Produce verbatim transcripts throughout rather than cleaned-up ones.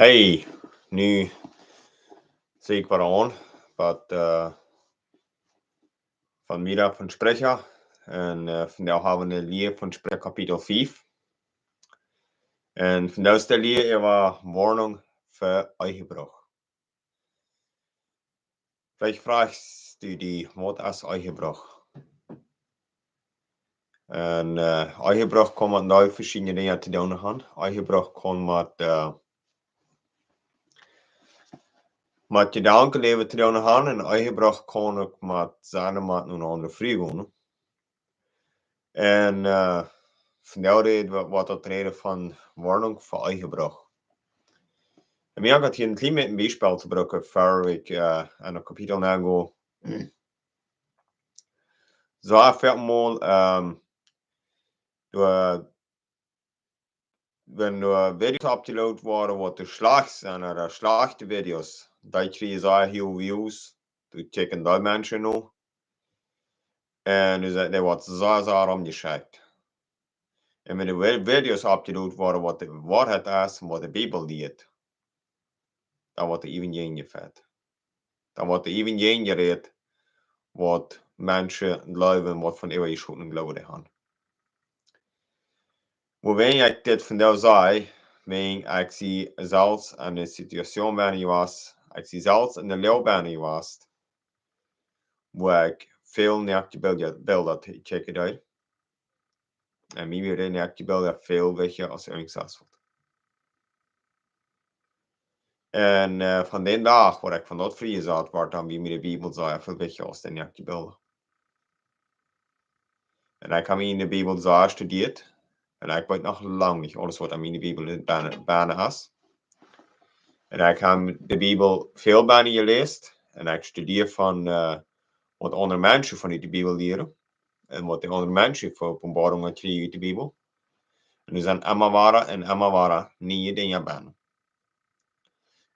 Hey, nu sie ekj wada aun, waut, äh, von Mira von Sprecha. Un, äh, vondoag hab wie eene Lia von Sprecha Kapitel fief. Un vondoag es de Lia äwa Woarnunk fa Ehebruch. Veleicht frajchst du die, waut es Ehebruch? Un, äh, Ehebruch kaun met een Deel veschiedne Dinja to doonen haben. Ehebruch kaun met, äh, met Jedankenläwen to doonen haben. Un Ehebruch kaun uk met sennen, met eene aundre Fru gonen. Un, äh, vondoag räd wie, woat daut räden von Woarnunk fa Ehebruch. Un wie haben hia een kjlien bät een Biespel to brucken, ver wie, äh, aun daut Kapitel aungonen. Soo, ekj mol, ähm, doa, wan doa Videos oppjelot woaren, waut doa schlajcht sent, ooda schlajchte Videos, dee kjrieen sea väl Views, doa kjikjen dee Menschen no. Un doa sent, dee woaren sea, sea romjeschekjt. Un wan de Vi-, Videos oppjelot woaren, waut de Woarheit es un waut de Bibel lieet, dan woat doa äwent jäajen jefajcht. Dan woat doa äwent jäajen jerät, waut Menschen jleewen, waut von äwajeschotnen Gloowen dee haben. Wuarom ekj dit vondoag saj, wan ekj sie selfst aun eene Situation bennen jewast, ekj sie selfst aun eene Loag bennen jewast, wua ekj väl noakjte Bilda, Bilda kjikjen deed. Un mie wieren noakjte Bilda väl wichtja aus irjent waut aundret. Un, äh, von dän Dach, wua ekj von daut friejesat wort, dan wia mie de Bibel sea väl wichtja aus de noakjte Bilda. Un ekj hab mie enne Bibel sea studieet. Un ekj weet noch lang nich aules, waut aun miene Bibel bennen, bennen es. Un ekj hab de Bibel väl bennen jeläst. Un ekj studieed von, äh, waut aundre Menschen von de Bibel lieren. Un waut de aundre Menschen fa Openboarungen kjrieen ut de Bibel. Un doa sent emma wada un emma wada niee Dinja bennen.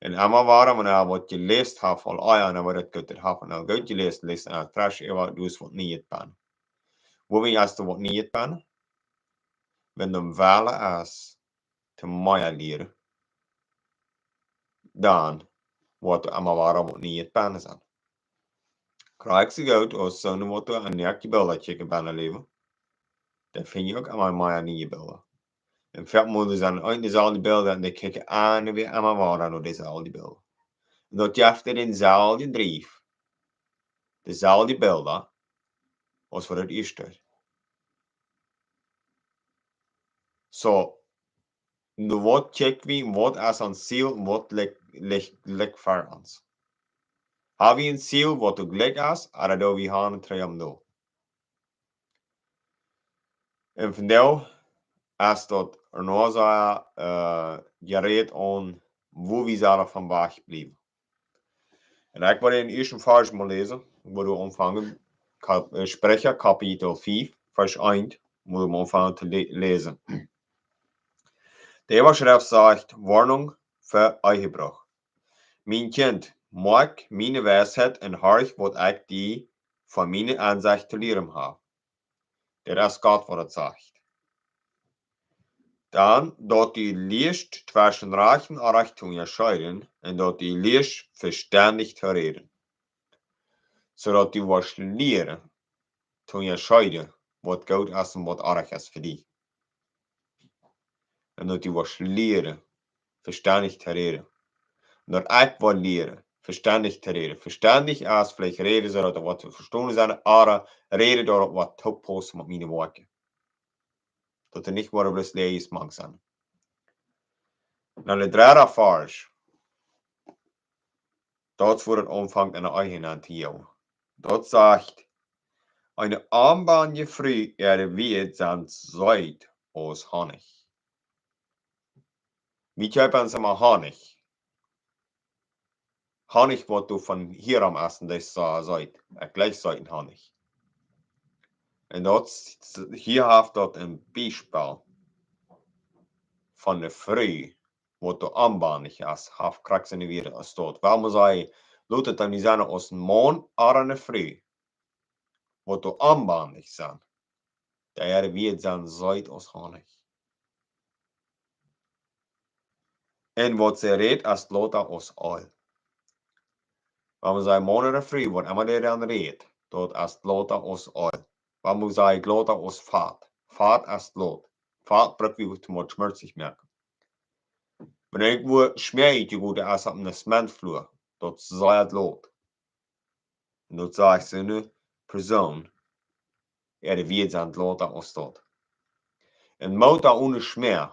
Un emma wada, wan ekj waut jeläst hab, aul, ah jo, dan woat daut goot, daut hab ekj aul goot jeläst, läs ekj fresch äwa, doa es waut Nieet bennen. Wuarom es doa waut Nieet bennen? Wan doa een Wellen es, toom mea lieren, dan woat doa emma wada waut Nieet bennen sennen. Krakjt soo goot aus soone, waut doa aun noakjte Bilda kjikjen bennen läwen, dan finj ekj uk emma mea niee Bilda. Un väl mol sent et deeselwje Bilda un dan kjikj ekj aun un wada emma wada no deeselwje Bilda. Un daut jeft dän selwjen Drief, deeselwje Bilda, aus waut et ieescht deed. Soo, nu waut kjikj wie, waut es ons Ziel un waut licht, licht, licht ver ons? Hab wie een Ziel, waut uk jlikj es, ooda doo wie han un trigj aum Deel? Un vondoag es daut noch soo, äh, jerät aun, wua wie sellen von wajch bliewen. Un ekj well dän ieeschten Varsch mol läsen, wua wie aunfangen, Kap-, äh, Sprecha Kapitel fief, Varsch eent, wua wie aunfangen to lä-, läsen. De Äwaschreft sajcht, Woarnunk fa Ehebruch. Mien Kjint, moakj miene Weisheit un horch, waut ekj die von miene Aunsecht to lieren hab. Dit es Gott, waut daut sajcht. Dan, daut du lieescht tweschen rajcht un onrajcht to unjascheiden, un daut du lieescht vestendich to räden. Soo daut du woascht lieren to unjascheiden, waut goot es un waut onrajcht es fa die. Un daut du woascht lieren vestendich to räden. Un daut ekj woa lieren vestendich to räden. Vestendich es veleicht räden, soo daut et woat to vestonen sennen, ooda räden, daut et woat toopaust met miene Wieed. Daut et nich woat bloos läajes mank sennen. Dan de dredde Varsch. Daut woat aunfangen en de Ehe aun to jäwen. Daut sajcht, eene onbannje Fru äare Wieed sent seet aus Honich. Wie kjeepen ons emma Honich. Honich, waut du von hia aum Essen deist, soo seet. Ekj jlikj seeten Honich. Un daut s-, hia haft daut een Biespel von eene Fru, waut doa onbannich es, haft krakjt soone Wieed aus daut. Wuarom saj ekj, lot et dan nich sennen aus een Maun ooda eene Fru, waut doa onbannich sent, dee äare Wieed sent seet aus Honich. Un waut see rät es lota aus Eelj. Wan wie sajen Maun ooda Fru, waut emma dee dan rät, daut es lota aus Eelj. Wan wie sajen lota aus Fat. Fat es lot. Fat bruck wie toom Schmieet moaken. Wan ekj wudd Schmäa äten, daut es opp een Zementflua. Daut es sea lot. Un daut sajcht soone Persoon, äa Wieed sent lota aus daut. Een Motor oone Schmäa,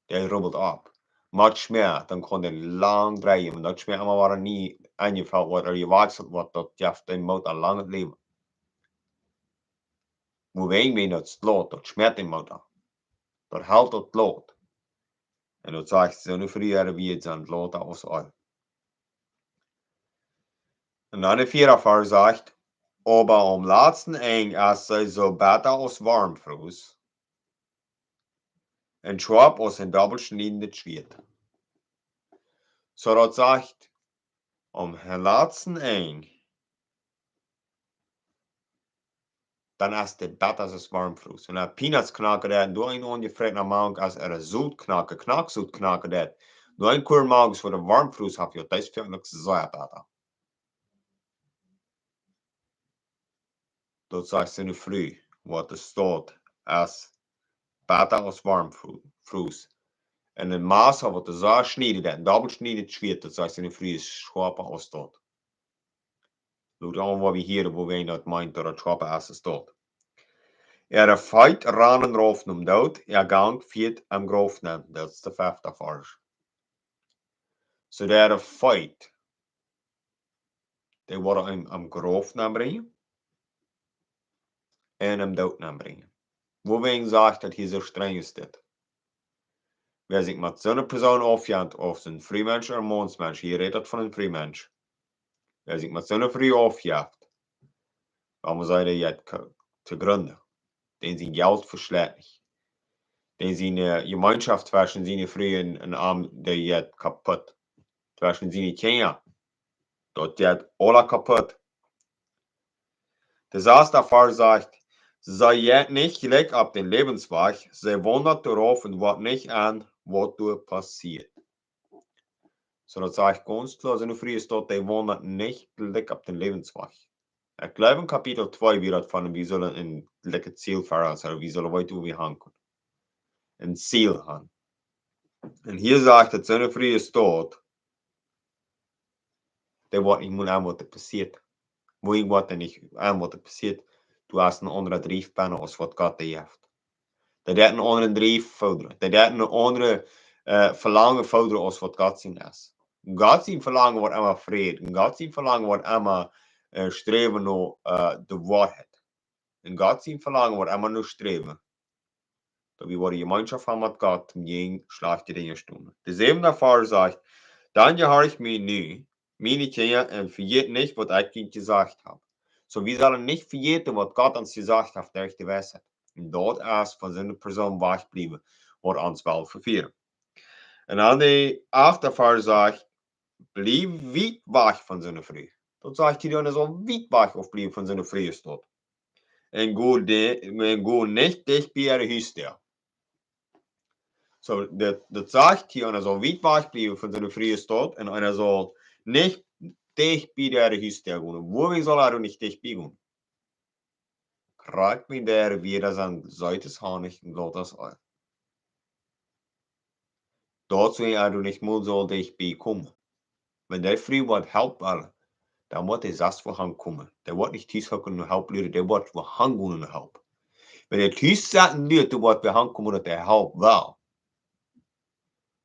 dee rubbelt opp. Met Schmäa, dan kaun dee lang dreien. Wan daut Schmäa emma wada nie aunjefelt woat ooda jewakjselt woat, daut jeft dän Motor een langet Läwen. Wua wie daut Lot, daut schmäat dän Motor. Daut helt daut Lot. Un daut sajcht, soone Fru äa Wieed sent lota aus Eelj. Un dan de vieede Varsch sajcht, oba aum latsten Enj es see soo betta aus Wormfrues un schoap aus een dobbelschniedendet Schwieet. Soo daut sajcht, aum latsten Enj, dan es dee betta aus Wormfrues. Un wan Peanuts knacken deit, un doa een aunjefrätna Mank es äa Sot knacken, Knacksot knacken deit, doa een Kuarn Mank es fa de Wormfrues haft, jo, daut es werkjlich sea betta. Daut sajcht soone Fru, waut doa steit, es betta aus Wormfrues. Un een Massa, waut doa soo schnieden deit, een dobbelschniedendet Schwieet, daut sajcht soone Fru es schoapa aus daut. Lot aun, waut wie hia, wua wie daut meent, daut daut schoapa es aus daut. Äare Feet ranen rauf nom Doot, äa Gank fieet em Grauf nenn. Daut es de fefte Varsch. Soo äare Feet, dee woaren am, am Grauf nenn brinjen un am Doot nenn brinjen. Wuarom sajcht daut hia soo strenj es dit? Wäa sikj met soone Persoon aufjeft, auf een Frumensch ooda Maunsmensch, hia rät daut von een Frumensch. Wäa sikj met soone Fru aufjeft, dan mott hee daut jeit ko-, to Grund. Dän sien Jelt veschleit nich. Dän siene, äh, Jemeenschoft tweschen siene Fru un, un am, dee jeit kaputt. Tweschen siene Kjinja. Daut jeit aula kaputt. De sasta Varsch sajcht, see jeit nich jlikj opp dän Läwenswajch, see waundat doarauf un woat nich enn, waut doa passieet. Soo daut sajcht gaunz kloa, soone Fru es daut, dee waundat nich jlikj opp dän Läwenswajch. Ekj jleew en Kapitel twee wia daut von, wie sellen een jlikjet Ziel veraun, soo wie sellen weeten, wua wie han kjennen. Een Ziel han. Un hia sajcht daut, soone Fru es daut, dee woat nich mol enn, waut doa passieet. Woo woat dee nich enn, waut doa passieet? Du hast een aundren Drief bennen aus waut Gott die jeft. Dee haft een aundren Drief fodren. Dee haft een aundren, äh, Velangen fodren aus waut Gott sien es. Gott sien Velangen woat emma Fräd. Un Gott sien Velangen woat emma, äh, sträwen no, äh, de Woarheit. Un Gott sien Velangen woat emma no sträwen, daut wie woaren Jemeenschoft han met Gott, om jäajen schlajchte Dinja stonen. De säwende Varsch sajcht, dan jehorcht mie nu, miene Kjinja, un vejät nich, waut ekj junt jesajcht hab. Soo, wie sellen nich vejäten, waut Gott ons jesajcht haft derch de Weisheit. Un daut es von soone Persoon wajchbliewen, waut ons well vefieren. Un dan de achte Varsch sajcht, bliew wiet wajch von soone Fru. Daut sajcht hia, eena saul wiet wajch aufbliewen von soone Fru es daut. Un go de-, un go nich dicht bie äare Husdäa. Soo, daut, daut sajcht hia, eena saul wiet wajchbliewen von soone Fru es daut, un eena saul nich dicht bie äare Husdäa gonen. Wuarom saul hee doa nich dicht bie gonen? Krakjt wiels äare Wieed sent seet aus Honnich un lot aus Eelj. Daut sull hee doa nich mol soo dicht bie komen. Wan dee Fru waut Help well, dan mott hee selfst wua han komen. Dee woat nich tus hocken no Help luaren, dee woat wua han gonen no Help. Wan dee tus sitten luat, dee woat wua han komen, daut dee Help well.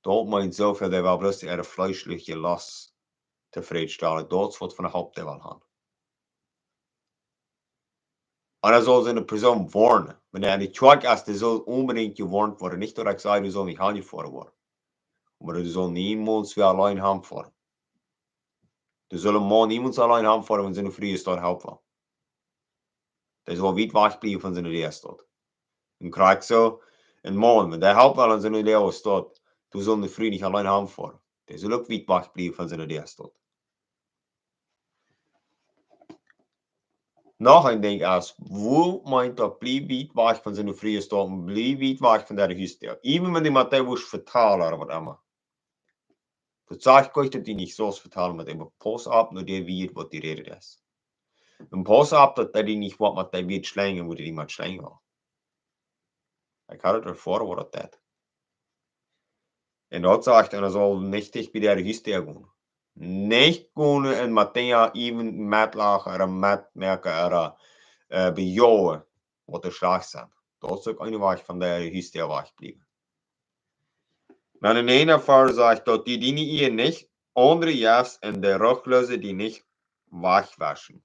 Daut meent soo väl, dee well bloos äare fleeschliche Lost tofrädstalen. Daut es waut von de Help dee well han. Un hee saul soone Persoon woarnen. Wan hee aun de Kjoakj es, dee saul onbedinjt jewoarnt woaren. Nich daut ekj saj, du saust nich aunjefoaren woaren. Oba du saust niemols wua auleen hanfoaren. Du saust een Maun niemols auleen hanfoaren, wan soone Fru es daut Help well. Dee saul wiet wajchbliewen von soone Fru es daut. Un krakjt soo, een Maun, wan dee Help well aun soone Fru es daut, du saust de Fru nich auleen hanfoaren. Dee saul uk wiet wajchbliewen von soone Fru es daut. Noch een Dinkj es, woo meent daut, bliew wiet wajch von soone Fru es daut un bliew wiet wajch von äare Husdäa? Even wan dee met die woat vetalen ooda waut emma. Daut sajcht Gott, daut du nich saust vetalen, oba pass opp no dee Wieed, waut du räden deist. Un pass opp, daut du die nich waut met dee Wieed schlenjen, wua du die met schlenjen west. Ekj haud daut erfoaren, waut daut deed. Un daut sajcht, un hee saul nich dicht bie de Huasdäa gonen. Nich gonen un met Dinja äwen metlachen ooda metmoaken ooda, äh, bejauen, waut doa schlajcht es. Daut es uk een Wajch von de Huasdäa wajchbliewen. Dan en een Varsch sajcht, daut du diene Ea nich aundre jefst un de Ruchloose die nich wajchwauschen.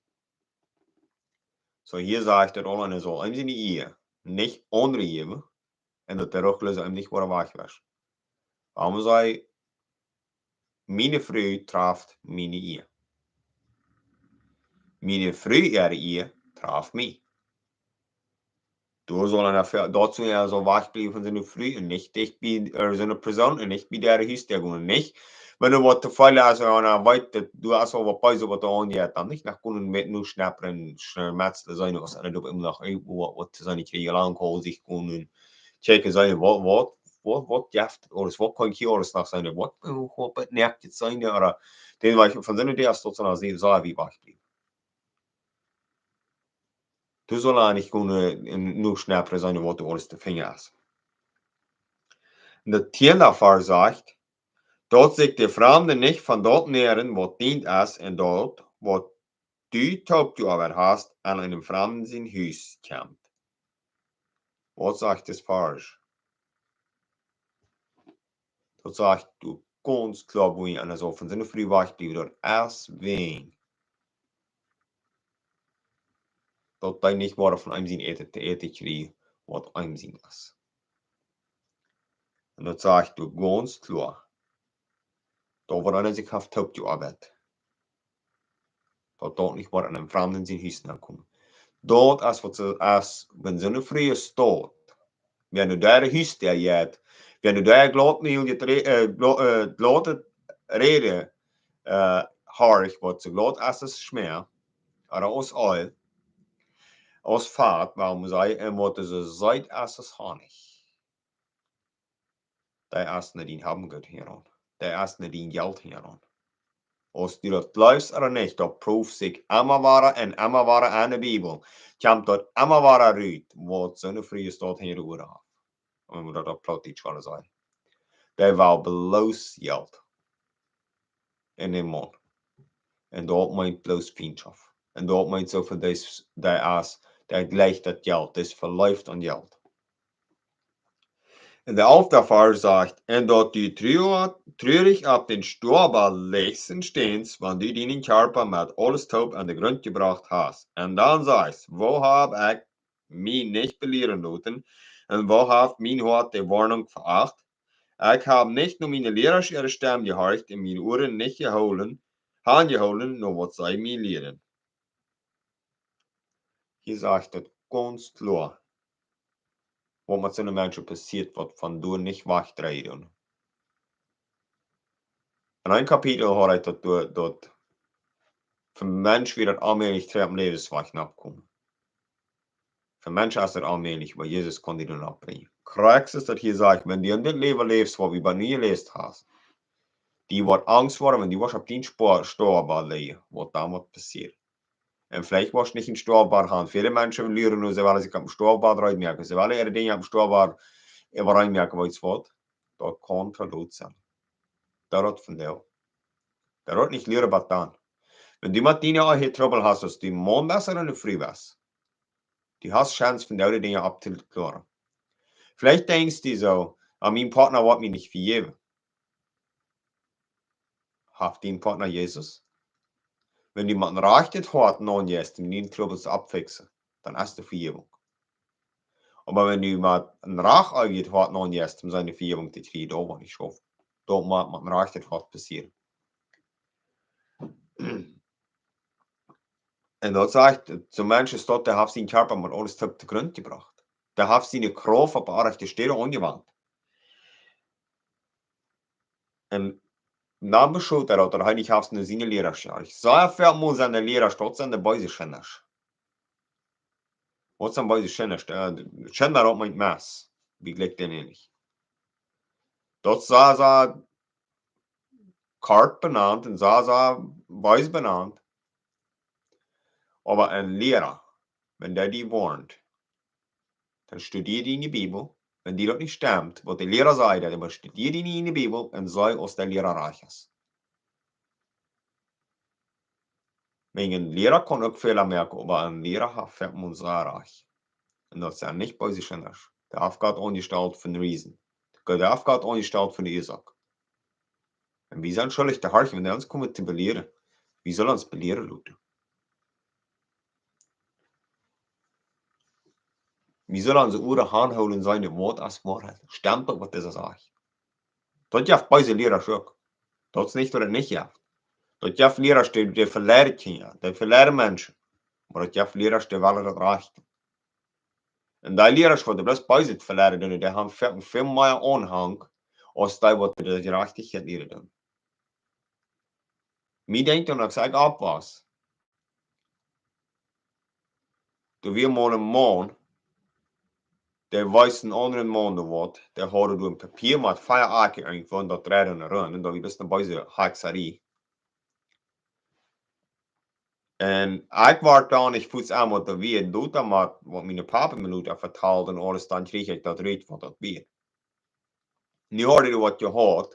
Soo hia sajcht daut aul, eena saul eenem siene Ea nich aundre jäwen un daut de Ruchloose eenem nich woaren wajchwauschen. Wuarom saj ekj, miene Fru traft miene Ea? Miene Fru äare Ea traft mie. Du saust dan doa, doa saust du wajchbliewen von soone Fru un nich dicht bie, äh, soone Persoon un nich bie de Huasdäa gonen. Nich, wan du waut to väl hast un dan weetst du, du hast aul waut bie soo waut aunjeit, dan nich no gonen met nu schnappren, schnappren, sennen, aus eena doa emma noch irjentwua waut to sennen kjrieen, lang hol sikj gonen, kjikjen sennen, waut, waut, waut, waut jeft daut aules, waut kaun ekj hia aules noch sennen, waut, äh, waut, waut näakt daut sennen, ooda, dän Wajch von soone Dinja, daut saul wie wajchbliewen. Du saust nich gonen, äh, nu schnappren sennen, waut du aules to finjen hast. Un de tieende Varsch sajcht, daut sikj de Framde nich von daut nähren, waut dient es, un daut, waut du toopjeoabeit hast, aun eenen Framden sien Hus kjemt. Waut sajcht dis Varsch? Daut sajcht doa gaunz kloa, woo eena saul von siene Fru wajchbliewen, daut es wäajen daut dee nich woaren von eenem sien Äten to äten kjrieen, waut eenem sient es. Un daut sajcht doa gaunz kloa, daut waut eena sikj haft toopjeoabeit, daut daut nich woat aun eenen Framden sien Hus nenkomen. Daut es waut see es, wan soone Fru es doa. Wan du de Huasdäa jeit, wan du de glaut Mäl jeit re-, äh, gla-, äh, glaut räden, äh, horchst, waut soo glaut es aus Schmäa, ooda aus Eelj, aus Fat, wuarom saj ekj, un waut soo seet es aus Honnich. Dee es no dien Haben goot hia aun. Dee es no dien Jelt hia aun. Aus du daut jleefst ooda nich, daut proowt sikj emma wada un emma wada enne Bibel. Kjemt daut emma wada rut, waut soone Fru es doa hia aun. Un woo daut opp Plautdietsch wada sajcht. Dee well bloos Jelt. En dän Maun. Un daut meent bloos Fientschoft. Un daut meent soo fa dee, dee es, dee jleicht daut Jelt, dee es veleeft aun Jelt. Un de alfta Varsch sajcht, un daut du trua-, truarich opp dän Stoawa lichst un steenst, wan du dienen Kjarpa met aules toop aun dän Grunt jebrocht hast. Un dan sajchst, woo hab ekj mie nich belieren loten, un woo haft mien Hoat de Woarnunk veacht? Ekj hab nich no miene Lierasch äare Stemm jehorcht un miene Uaren nich jehoolen, aunjehoolen, no waut see mie lieeden. Hia sajcht daut gaunz kloa, waut met soone Menschen passieet, waut von doa nich wajchdreien. En een Kapitel haud ekj daut, daut, daut fa Menschen wia daut onmäajlich, trigj opp dän Läwenswajch notokomen. Fa Menschen es daut onmäajlich, oba Jesus kaun die doa nopp brinjen. Krakjt es daut hia sajcht, wan du en dit Läwen läfst, waut wie bie nu jeläst haben, die woat Angst woaren, wan du woascht opp dien Spo-, Stoawa lijen, waut dan woat passieren. Un veleicht woascht nich een Stoawa haben. Väle Menschen lieren nu, see wellen sikj opp een Stoawa reed moaken. See wellen äare Dinja opp een Stoawa äwareen moaken, weetst waut? Daut kaun to lot sennen. Daut woat vondoag. Daut woat nich lieren, waut dan. Wan du met diene Ehe Trubbel hast, aus du Maun best ooda Fru best, du hast Chance, vondoag de Dinja opptokloaren. Veleicht denkjst du soo, ah, mien Partner woat mie nich vejäwen. Haft dien Partner Jesus? Wan du met een rajchtet Hoat aunjeist, om diene Trubbels to fixen, dan es de Vejäwunk. Oba wan du met een rajchtet Hoat aunjeist, om siene Vejäwunk to kjrieen, daut woat nich schaufen. Daut mott met een rajchtet Hoat passieren. Un daut sajcht, soon Mensch es daut, dee haft sienen Kjarpa met aules toop to Grunt jebrocht. Dee haft siene Krauft opp de rajchte Städ aunjewendt. Un dan beschoot hee daut, daut hee nich haft no siene Lierasch. Ekj saj, väl mol sent de Lierasch, daut sent de beese Schindasch. Waut sent beese Schindasch? Äh, Schinda, daut meent Mess. Wie jlikj dän nich. Daut sent, sent, kort benant un sea, sea weis benant. Oba een Liera, wan dee die woarnt, dan studia diene Bibel. Wan die daut nich stemt, waut de Liera sajcht, dan studia diene Bibel un see aus de Liera rajcht es. Wäajen een Liera kaun uk Fäla moaken, oba een Liera haft foaken sea rajcht. Un daut sent nich beese Kjinja. Dee haft Gott aunjestalt fa eene reason. Dee haft Gott aunjestalt fa eene Uasoak. Un wie sent schuldich to horchen, wan dee ons komen to belieren. Wie sellen ons belieren loten. Wie sellen onse Uaren aunhoolen un sajen, daut Wort es Woarheit. Stemt daut, waut dee sajcht? Daut jeft beese Liera uk. Daut es nich, daut et nich jeft. Daut jeft Liera, dee, dee veleiden Kjinja, dee veleiden Menschen. Oba daut jeft Liera, dee wellen daut rajcht. Un dee Liera, waut bloos beeset veleiden doonen, dee haben väl, väl mea Aunhang aus dee, waut de Jerajchtichkjeit lieren doonen. Mie denkjt dan, aus ekj oppwos, doa wia mol een Maun, dee wees eenen aundren Maun daut Wort, dee haud doa een Papia met vea Akjen irjentwua, daut dreid hee rom, un daut wia bloos eene beese Hakjsarie. Un ekj wort dan nich fuaz aun, waut daut wia, doa met waut mien Papa mie lota vetald un aules, dan kjrieech ekj daut rut, waut daut wia. Nu haud ekj waut jehoat,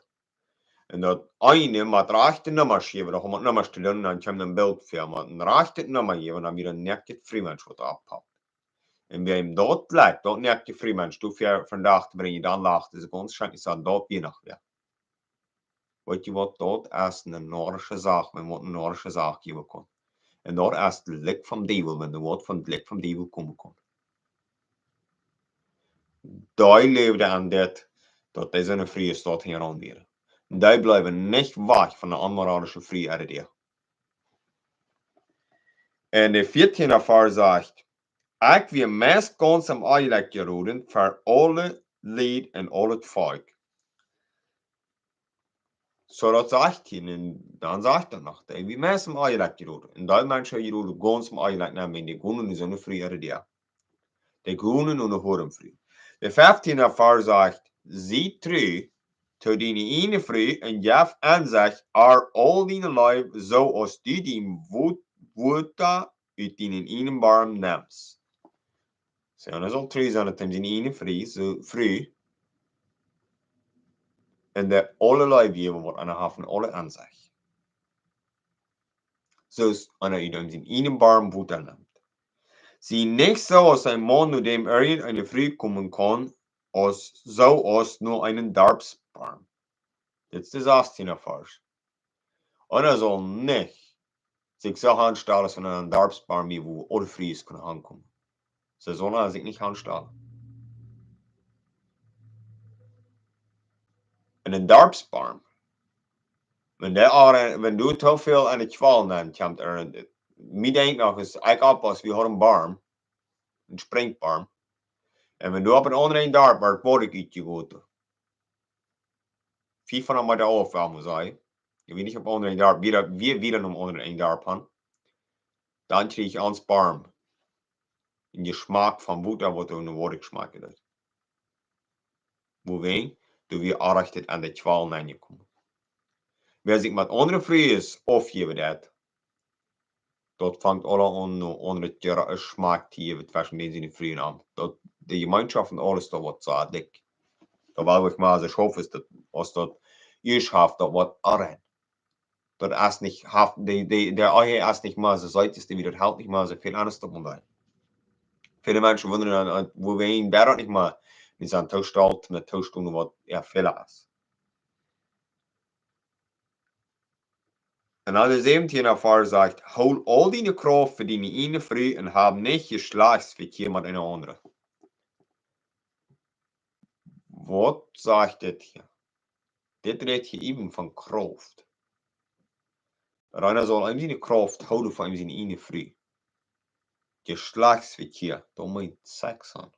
un daut eene met rajchte Nummasch jeef, daut haud met Nummasch to doonen, dan kjeem een Bilt väa, met een rajchtet Numma jeef, dan wia een noakjta Frumensch, waut oppoppt. Un bie am daut Blikj, daut noakjta Frumensch, doa väa vondoag to brinjen, dan lachden see gaunz schrakjlich, säden, daut wia noch wäa. Weet jie waut, daut es eene noarische Sach, wan waut eene noarische Sach jäwen kaun. Un daut es daut Licht vom Diewel, wan doa waut von daut Licht vom Diewel komen kaun. Dee läwden aun dit, daut dee sent frie Staut hia aun wieren. Dee bleewen nich wajch von de onmoraalische Fru äare Däa. Un de vieetieende Varsch sajcht: Ekj wia meist gaunz em Onjlekj jeroden fa aule Lied un aul daut Volkj. Soo daut sajcht hee, un dan sajcht hee noch, dee wia meist em Onjlekj jeroden. Un dee Menschen jeroden gaunz em Onjlekj, nämlich dee gonen no soone Fru äare Däa. Dee gonen no eene Hurenfru. De vieetieende Varsch sajcht: Sie tru to diene ieejne Fru un jeff Ensecht äa aul diene Leew, soo aus du dien Wot-, Wota ut dienen ieejnen Borm nemst. Soo, un hee saul tru sennen to siene ieejne Fru, soo, Fru. Un dee aule Leew jäwen, waut eena haft, un aule Ensecht. Soo aus eena ut sienen ieejnen Borm Wota nemt. Sie nich soo aus een Maun, no däm irjent eene Fru komen kaun, aus, soo aus no eenen Darpsborm. Dit es de sastieende Varsch. Un hee saul nich sikj soo aunstalen aus eena en een Darpsborm, wua aule Frues kunnen aunkomen. See sellen sikj nich aunstalen. En een Darpsborm, wan dee aul, wan doa too väl aun de Kjwal nenkjemt, ea, mie denkjt noch, aus ekj oppwos, wie hauden een Borm, een Sprinkjborm. Un wan doa opp een aundret Darp wort Wota utjegoten, fiefhundat Meeta auf, well wie sajen. Ekj weet nich, opp aundre Darp, wada, wada, wada no aundre Darp han. Dan kjrieech ekj aun dän Borm een Jeschmack von Wota, waut doa no Wota jeschmakjen deed. Wuarom? Doa wia Onrajcht aun de Kjwal nenjekomen. Wäa sikj met aundre Frues aufjäwen deed, daut fangt aula aun, no aundre Jeschmack to jäwen tweschen dän siene Frues aun. Daut, de Jemeenschoft un aules, daut woat sea dikj. Daut well ekj mol soo schaufen, es daut, aus daut ieescht haft, daut woat aun. Daut es nich, haft, de, de, de Ehe es nich mea soo seet, es de, wie daut helt nich mea soo väl aundasch opp. Väle Menschen wundren dan, äh, wuarom wia daut nich mea, wie sent too stolt met too stonen, waut ea väl es. Un dan de säwentieende Varsch sajcht: Hool aul diene Krauft fa diene ieejne Fru un hab nich Jeschlajchtsvekjia met eene aundre. Waut sajcht dit hia? Dit rät hia äwen von Krauft. Daut eena saul eenem siene Krauft hoolen fa eenem siene ieejne Fru. Jeschlajchtsvekjia, daut meent Sex han.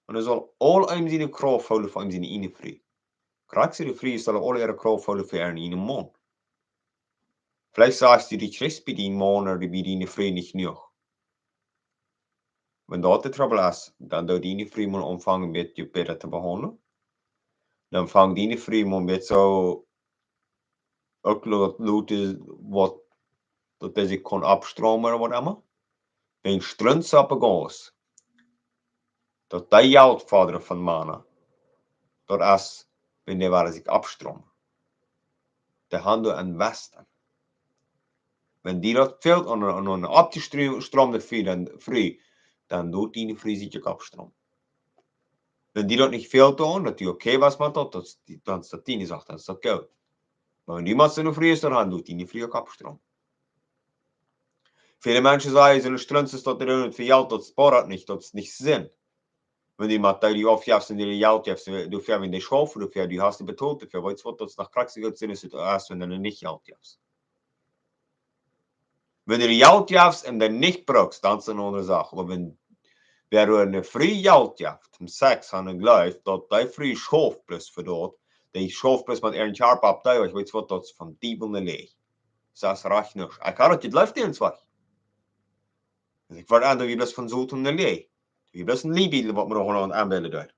Un hee saul aul eenem siene Krauft hoolen fa eenem siene ieejne Fru. Krakjt soo de Frues sellen aul äare Krauft hoolen fa äaren ieejnen Maun. Veleicht sajchst du, du kjrichst bie dien Maun ooda bie diene Fru nich jenuach. Wan daut de Trubbel es, dan doo diene Fru mol aunfangen een bät bäta to behaundlen. Dan fang diene Fru mol een bät soo Uk lot, lot dee waut, daut dee sikj kaun oppstroomen ooda waut emma. Wäajen Strunzen opp de Gauss. Daut dee Jelt fodren von Mana. Daut es, wan dee woaren sikj oppstroomen. Dee haben doa een Westen. Wan die daut fält aun, aun, aun oppjestroomde Fru, dan, Fru, dan deit diene Fru sikj uk oppstroomen. Wan die daut nich fält aun, daut du okay best met daut, daut, dan es daut diene Sach, dan es daut goot. Oba wan du met soone Fru best, dan deit diene Fru uk oppstroomen. Väle Menschen sajen, soone Strunzen, daut dee doonen fa Jelt, daut spoat nich, daut es nich Senn. Wan du met dee aufjefst un dee Jelt jefst, du fa wan dee schaufen, du fa, du hast dee betolt, du fa weetst waut, daut es noch krakjt soo goot Senn, aus daut es, wan du nich Jelt jefst. Wan du dee Jelt jefst un dee nich brukst, dan es daut eene aundre Sach. Oba wan, wäa eene Fru Jelt jeft, om Sex haben un jleeft, daut dee Fru schauft bloos fa daut, dee schauft bloos met äaren Kjarpa opp dee, weetst waut, daut es von Diewel un Läajen. Daut es rajcht nich. Ekj hab daut jejleeft, dee es wajch. Ekj wort aun, daut wie bloos von Sult un Läajen. Wie bloos een Liebedel, waut wie noch aunbilden doonen.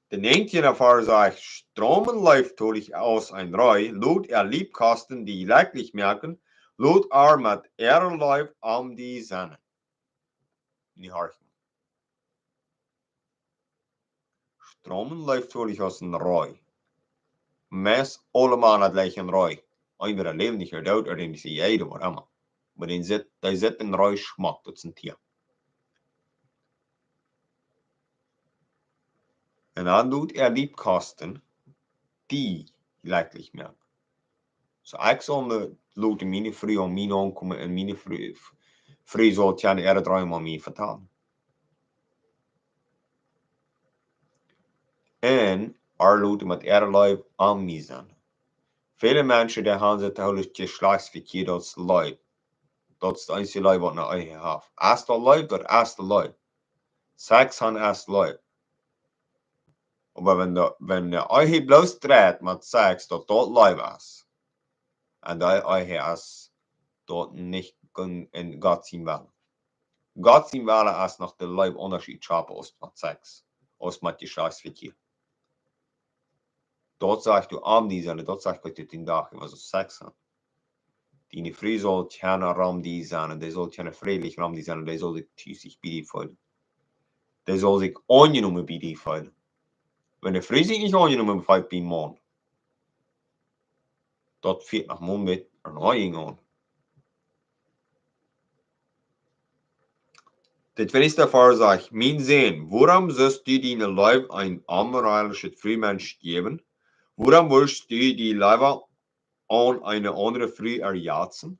De näajentiende Varsch sajcht: Stroomen leeftolich aus een Reu, lot äa liebkosten, die jlekjlich moaken, lot äa met äare Leew aun die sennen. Nu horch mol. Stroomen leeftolich aus een Reu. Meist aule Mana jlikjen een Reu. Entwäda läwendich ooda doot, ooda dee es jedocht, waut emma. Oba dee sitt, dee sitt een Reu schmock, daut es een Tia. Un dan lot äa liebkosten, die jlekjlich moaken. Soo, ekj saul nich loten miene Fru aun mie aunkomen un miene Fru, Fru saul kjennen äare Dreem aun mie vetalen. Un äa loten met äare Leew aun mie sennen. Väle Menschen, dee haben sikj daut Jeschlajchtsvekjia, daut es Leew. Daut es de eensje Leew, waut ne Ehe haft. Es daut Leew, daut es de Leew. Sex haben es Leew. Oba wan de, wan de Ehe bloos dreit met Sex, daut daut Leew es. Un de Ehe es daut nich en, en Gott sien Wellen. Gott sien Wellen es noch de Leew aundasch jeschaufen aus met Sex, aus met Jeschlajchtsvekjia. Daut sajcht du aun die sennen, daut sajcht Gott, daut dee daut wia, waut Sex haben. Diene Fru saul kjennen rom die sennen, dee saul kjennen frädlich rom die sennen, dee saul sikj tus bie die feelen. Dee saul sikj aunjenomen bie die feelen. Wan de Fru sikj nich aunjenomen feelt bie dän Maun, daut fieet noch mol met Erneuerung aun. De tweede Varsch sajcht: Mien Sän, wuarom sust du diene Leew een onmoralischet Frumensch jäwen? Wuarom wurscht du die leewa aun eene aundre Fru erjatzen?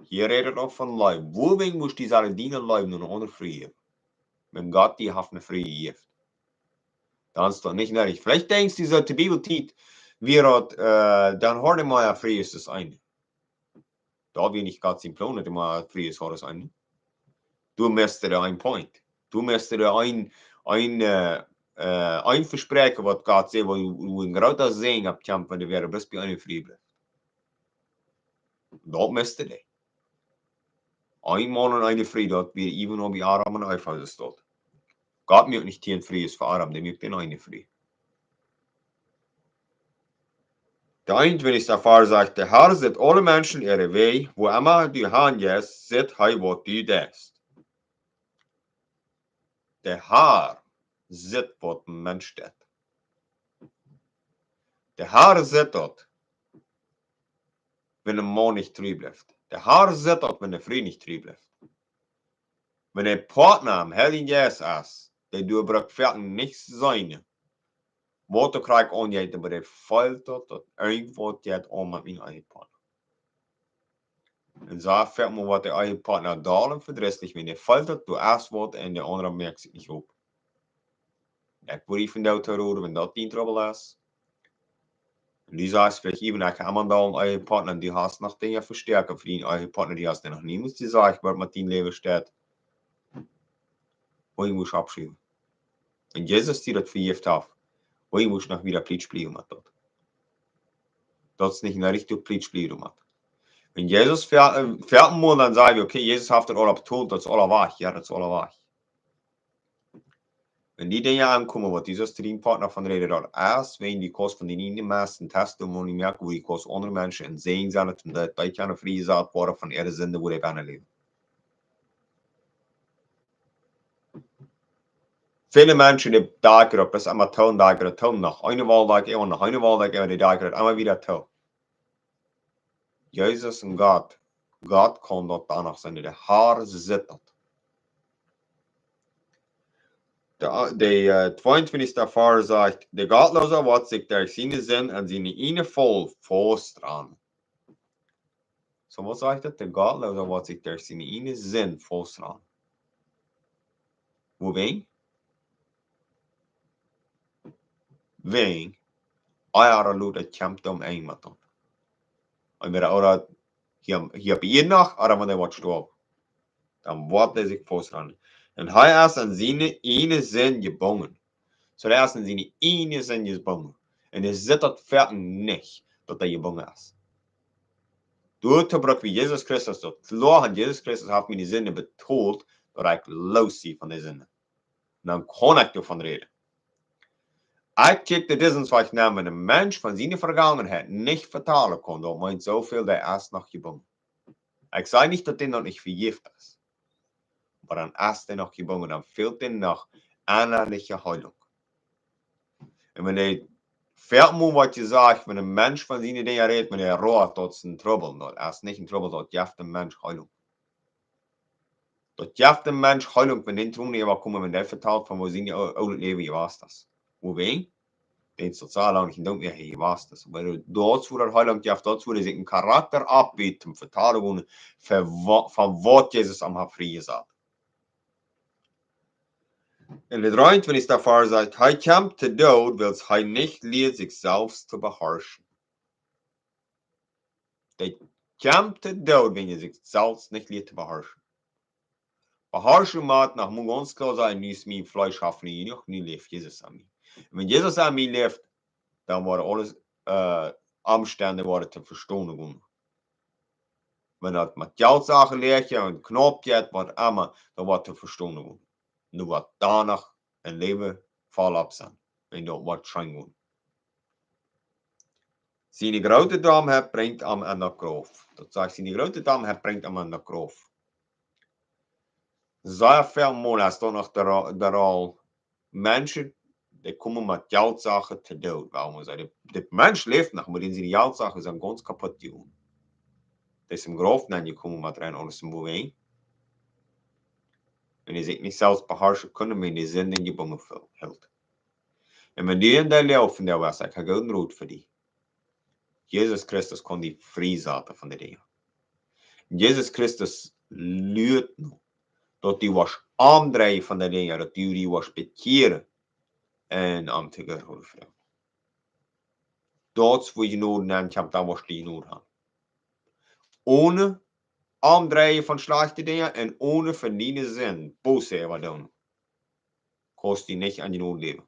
Hia rät et uk von Leew. Wuarom wurscht du sellen diene Leew no eene aundre Fru jäwen? Wan Gott die haft eene Fru jejäft. Dan es daut nich needich. Veleicht denkjst du soo, to Bibeltiet wia daut, äh, dan hauden mea Frues aus eene. Daut wia nich Gott sien Plon, daut mea Frues hauden aus eene. Du missed de een Point. Du missed de een, een, äh, äh, een Vespräakjen, waut Gott säd, wua, wua een groota Säajen opp kjemt, wan du wada bloos bie eene Fru blifst. Daut missed du. Een Maun un eene Fru, daut wia even aul bie Adam un Eva soo daut. Gott muak nich tieen Frues fa Adam, dee muak eene Fru. De eenuntwintichste Varsch sajcht: De Herr sitt aule Menschen äare Wäaj, wua emma du han jeist, sitt hee waut du deist. De Herr sitt waut een Mensch deit. De Herr sitt daut, wan een Maun nich tru blift. De Herr sitt daut, wan de Fru nich tru blift. Wan de Partner aum Heiljen Jeist es, dee doa brukt foaken nich sennen, waut doa krakjt aunjeit, oba dee feelt daut, daut irjentwaut jeit aun met mienen Ehepartner. Un soo foaken woat de Ehepartner doll un vedrisslich, wan dee feelt daut doa es waut un de aundra moakt sikj nich opp. Ekj wudd die von doa roden, wan daut dien Trubbel es. Un du sajchst veleicht, ekj hab emma doll een Ehepartner, un du hast noch Dinja vestoaken fa dien Ehepartner, dee hast du noch niemols jesajcht, waut met dien Läwen steit. Woa du motst aufschriewen. Wan Jesus die daut vejäft haft, woa du motst noch wieda plietsch bliewen met daut. Daut es nich een richticha plietsch bliewen met. Wan Jesus ver-, äh, veaten mol, dan saj wie, okay, Jesus haft daut aula betolt, daut es aula wajch. Jo, daut es aula wajch. Wan dee Dinja aunkomen, waut Jesus to dän Partner von räden deed, es wan dee kaust von dän eenen Mess een Testimony moaken, woo dee kaust aundre Menschen een Säajen sennen, daut dee kjennen frie jesat woaren von äare Sinden, woo dee bennen läwen. Väle Menschen, dee dankjen daut, daut es emma toom, dankjen daut toom noch. Eene Woche dankjen, emma noch, eene Woche dankjen, emma dee dankjen daut emma wada toom. Jesus un Gott, Gott kaun daut dan noch sennen, de Herr sitt daut. De, de äh, tweeuntwintichste Varsch sajcht: De Gottloosa woat sikj derch siene Sind aun siene ieejne Faul faust ranen. Soo, waut sajcht daut? De Gottloosa woat sikj derch siene ieejne Sind faust ranen. Wuawäajen? Wäajen, ea lot et kjemt om een met dan. Entweder, ooda hia, hia bie noch, ooda wan hee woat stoawen. Dan woat hee sikj faust ranen. Un hee es aun siene ieejne Sind jebungen. Soo, hee es aun siene ieejne Sind jebungen. Un hee sitt daut foaken nich, daut hee jebungen es. Doa bruck wie Jesus Christus daut kloa, un Jesus Christus haft miene Sinden betolt, daut ekj loos sie von de Sinden. Dan kaun ekj doavon räden. Ekj kjikj de Distance, waut ekj neem, wan een Mensch von siene Vergangenheit nich vetalen kaun, daut meent soo väl, dee es noch jebungen. Ekj saj nich, daut dee noch nich vejäft es. Oba dan es dee noch jebungen, dan fält dee noch ennaliche Heilunk. Un wan dee, foaken woat jesajcht, wan een Mensch von siene Dinja rät, wan dee roat, daut es een Trubbel. Daut es nich een Trubbel, daut jeft däm Mensch Heilunk. Daut jeft däm Mensch Heilunk, wan dee Tronen äwakomen, wan dee vetalt von woo sien o-, oolet Läwen jewast es. Wuawäajen? Dee es daut soo lang nich en Doot mea jewast es. Oba daut es wua daut Heilunk jeft, daut es wua sikj een Karakta oppbut, om vetalen von, von wa-, von waut Jesus am haft frie jesat. Un de dreeuntwintichste Varsch sajcht: Hee kjemt to Doot, wiels hee nich lieet sikj selfst to beharschen. Dee kjemt to Doot, wan hee sikj selfst nich lieet to beharschen. Beharschen meent noch mol gaunz kloa sajen, nu es mien Fleesch haft nich jenuach, nu läft Jesus aun mie. Un wan Jesus aun mie läft, dan woaren aule äh, Omstend woaren to vestonen gonen. Wan daut met Jeltsachen läajen un Knaupkjeit, waut emma, dan woat to vestonen gonen. Nu woat doano een Läwen voll opp sennen. Un daut woat scheen gonen. Siene groote Dommheit brinjt am aun de Grauf. Daut sajcht, siene groote Dommheit brinjt am aun de Grauf. Sea väl mol es doa noch de Ro-, de Rol Menschen, dee komen met Jeltsachen to Doot. Wuarom saj ekj, de, de Mensch läft noch, oba dee siene Jeltsachen sent gaunz kaputt jegonen. Dee es em Grauf nenjekomen met rein aules em Bowen. Un dee sikj nich selfst beharschen kunnen, oba dee sent enjebungen hilt. Un wan du en dee Läwen doa best, ekj hab goode Rot fa die. Jesus Christus kaun die friesaten von de Dinja. Un Jesus Christus luat nu, daut du woascht omdreien von de Dinja, daut du die woascht bekjieren un am to Gott hieren. Daut es wua Jnod nenkjemt, dan woascht du Jnod haben. Onen omdreien von schlajchte Dinja un onen von diene Sind Buss äwa doonen, kaust du nich aun Jnod läwen.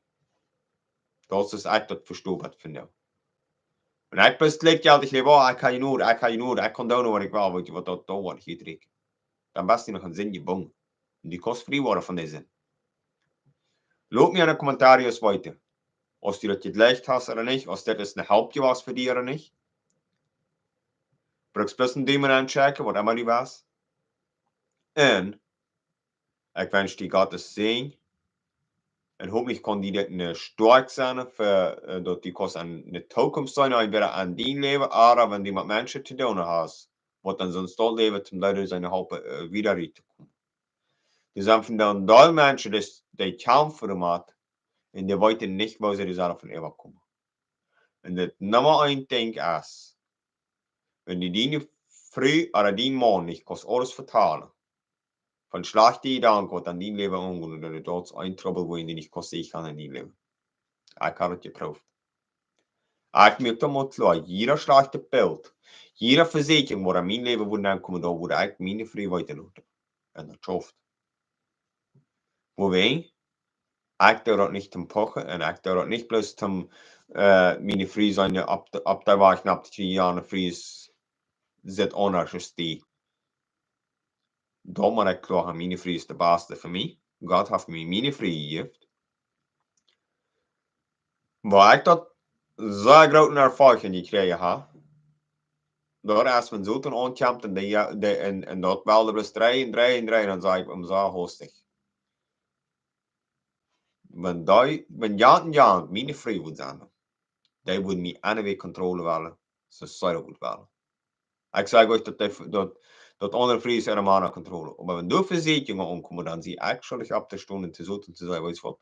Daut es, ekj daut vestonen waut von die. Un ekj best leet Jelt, ekj läw, oh, ekj hab Jnod, ekj hab Jnod, ekj kaun doonen waut ekj well, weetst du waut, daut, daut woat nich rikj. Dan best du noch en Sind jebungen. Un du kaust frie woaren von de Sind. Lot mie en de Kommentaren weeten, aus du daut jejlikjt hast ooda nich, aus daut es eene Help jewast fa die ooda nich. Brukst bloos een Dumen auntschekjen, waut emma du west. Un ekj wensch die Gott sienen Säajen. Un hopentlich kaun die daut eene Stoakj sennen, fa, äh, daut du kaust aun de Tookunft sennen, entweder aun dien Läwen, ooda wan du met Menschen to doonen hast, waut dan soo een Stoakj Läwen toom Deed sennen halpen, äh, wieda ruttokomen. Doa sent vondoag een Deel Menschen, dee, dee kjamfen doamet, un dee weeten nich, woo see doa sellen von äwakomen. Un daut Numma eent Dinkj es, wan du diene Fru ooda dien Maun nich kaust aules vetalen, von schlajchte Jedanken waut aun dien Läwen aungonen, dan es daut een Trubbel, wua du nich kaust secha sennen en dien Läwen. Ekj hab daut jeprooft. Ekj moak daut mau kloa, jieda schlajchtet Bilt, jiede Vesieekjunk, waut aun mien Läwen wudd aunkomen, dan wudd ekj miene Fru weeten loten. Un daut schauft. Wuawäajen? Ekj doo daut nich toom puchen un ekj doo daut nich bloos toom, äh, miene Fru sennen, opp de, opp de Wajch, opp de Fru, jane Fru es, sitt aundasch aus die. Daut moak ekj kloa, miene Fru es de baste fa mie. Gott haft mie miene Fru jejäft. Wua ekj daut sea groote Erfoarunk jekjräajen hab, daut es, wan Soton aunkjemt un dee, dee, un, un daut well bloos dreien, dreien, dreien, dan saj ekj, waut es daut? Wan dee, wan Jan un Jan, miene Fru wudden sennen, dee wudden mie aun de Wajch kontrollieren wellen, soo aus see daut wudden wellen. Ekj saj nich, daut dee, daut, daut aundre Frues äare Mana kontrollieren. Oba wan doa Vesieekjungen aunkomen, dan sie ekj schuldich opptostonen un to Soton to sajen, weetst waut?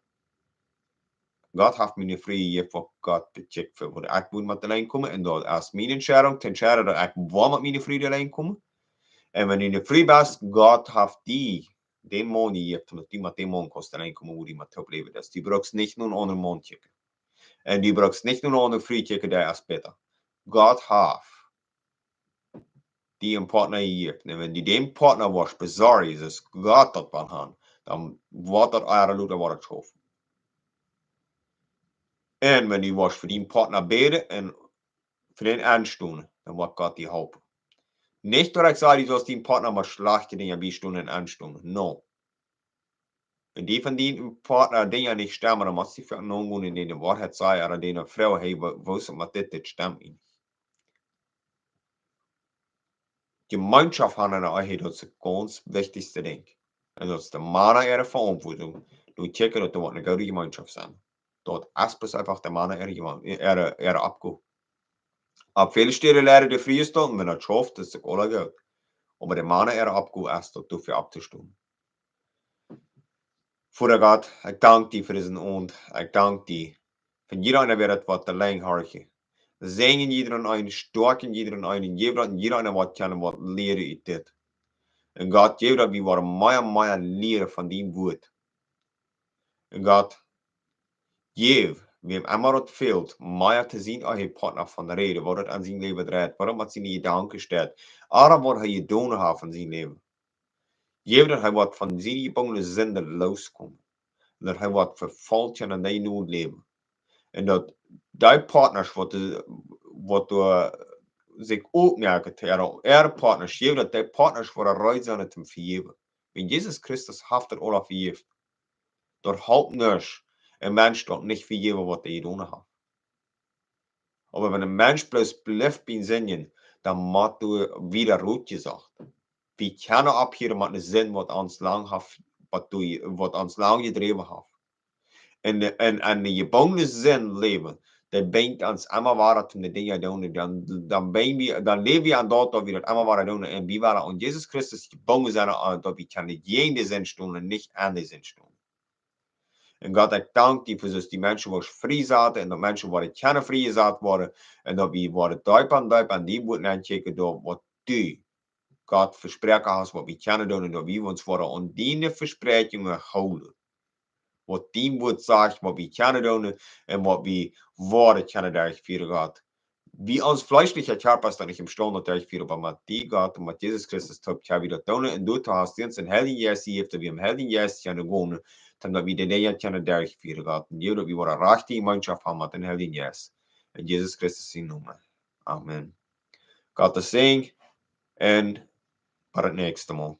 Gott haft miene Fru jejäft, waut Gott beschekjt fa waut ekj wudd met auleen komen. Un daut es miene Entscheidunk, to entscheiden, daut ekj well met miene Fru auleen komen. Un wan du ne Fru best, Gott haft die dän Maun jejäft, daut du met dän Maun kaust auleen komen, wua du met toop läwen deist. Du brukst nich no een aundren Maun kjikjen. Un du brukst nich no eene aundre Fru kjikjen, dee es bäta. Gott haft die een Partner jejäft. Un wan du dän Partner woascht besorjen, soo aus Gott daut well haben, dan woat daut ea ooda lota woat daut schaufen. Un wan du woascht fa dän Partner bäden un fa dän enstonen, dan woat Gott die halpen. Nich daut ekj saj, du saust dän Partner met schlajchte Dinja biestonen un enstonen. No. Wan die von dän Partner Dinja nich stemmen, dan motst du fa am nogonen un dän de Woarheit sajen, ooda dän froagen, hey, woo, woo es et met dit, dit stemt nich. Jemeenschoft haben enne Ehe, daut es daut gaunz wichtichste Dinkj. Un daut es de Mana äare Veauntwuatunk, doa kjikjen, daut doa woat ne goode Jemeenschoft sennen. Daut es bloos eefach de Mana äare Jeme-, äare, äare Oppgow. Opp väle Städen lieren de Frues daut, un wan daut schauft, es daut uk aula goot. Oba de Mana äare Oppgow es daut, doafäa opptostonen. Voda Gott, ekj dank die fa disen Owent. Ekj dank die fa jieda eena, wäa daut woat auleen horchen. Säajen jieda eenen, stoakj jieda eenen, un jeff daut jieda eena waut kjennen waut lieren ut dit. Un Gott, jeff daut wie woaren mea un mea lieren von dien Wuat. Un Gott, jeff, wäm emma daut fält, mea to sien Ehepartner von räden, waut daut aun sien Läwen dreit, waut daut met siene Jedanken steit, ooda waut hee jedonen haft en sien Läwen. Jeff daut hee woat von siene jebungene Sind loskomen. Un daut hee woat vefolcht aun dee Noot läwen. Un daut dee Partners waut, waut doa sikj oppmoaken, äare, äare Partners, jeff daut dee Partners woaren reed sennen toom vejäwen. Wan Jesus Christus haft daut aula vejäft. Daut halpt nuscht, een Mensch daut nich vejäwen, waut hee jedonen haft. Oba wan een Mensch bloos blift biem sindjen, dan mott doa wieda rutjesocht. Wie kjennen opphieren met ne Sind, waut ons lang haft, waut doa, waut ons lang jedräwen haft. Un, un, un de jebungene Sind läwen, daut brinjt ons emma wieda toom de Dinja doonen. Dan, dan brinj wie, dan läw wie aun daut, daut wie daut emma wieda doonen. Un wie wellen aun Jesus Christus jebungen sennen, aun daut wie kjennen jäajen de Sind stonen un nich aun de Sind stonen. Un Gott, ekj dank die fa soo aus die Menschen woascht frie saten un daut Menschen woaren kjennen frie jesat woaren. Un daut wie woaren deepa un deepa aun dien Wuat nenkjikjen, daut waut du, Gott, vesproaken hast, waut wie kjennen doonen, un daut wie ons woaren aun diene Vespräakjungen hoolen. Waut dien Wuat sajcht, waut wie kjennen doonen, un waut wie woaren kjennen derchfieren, Gott. Wie ons fleeschlicha Kjarpa es daut nich emstaund, daut derchfieren, oba met die, Gott, un met Jesus Christus toop kjenn wie daut doonen. Un doatoo hast du ons een Heiljen Jeist jejäft, daut wie em Heiljen Jeist kjennen gonen, daut wie de Dinja kjennen derchfieren, Gott. Un jeff daut wie woaren rajchte Jemeenschoft haben met dän Heiljen Jeist. En Jesus Christus sienen Nomen. Amen. Gott sien Säajen un bat daut näakjste Mol.